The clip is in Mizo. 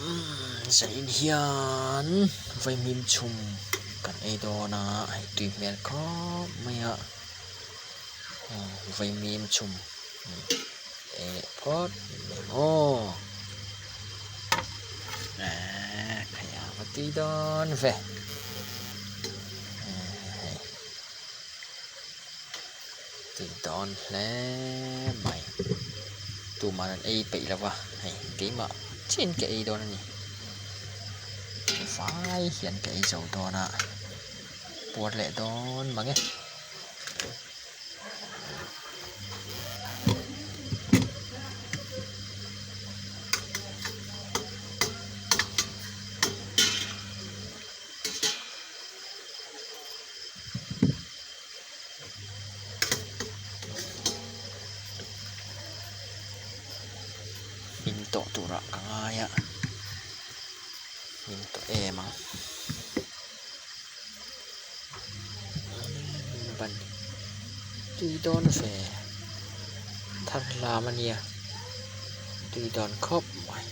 Umm zanin hian vaimim chhum kan ei dawn a hei tui hmel khawp mai a vaimim chhum ei leh phawt mai ang aw ehh hei a va tui dawn ve hei tui dawn hle mai tumah an ei peih lo va hei keimah chiahin ka ei dawn a ni vai hian ka ei zo dawn a puar leh dawn mang e. Hmin tawh turah ka ngai a hmin tawh em ang ban tui dawn ve thar hlam a nia tui dawn khawp mai.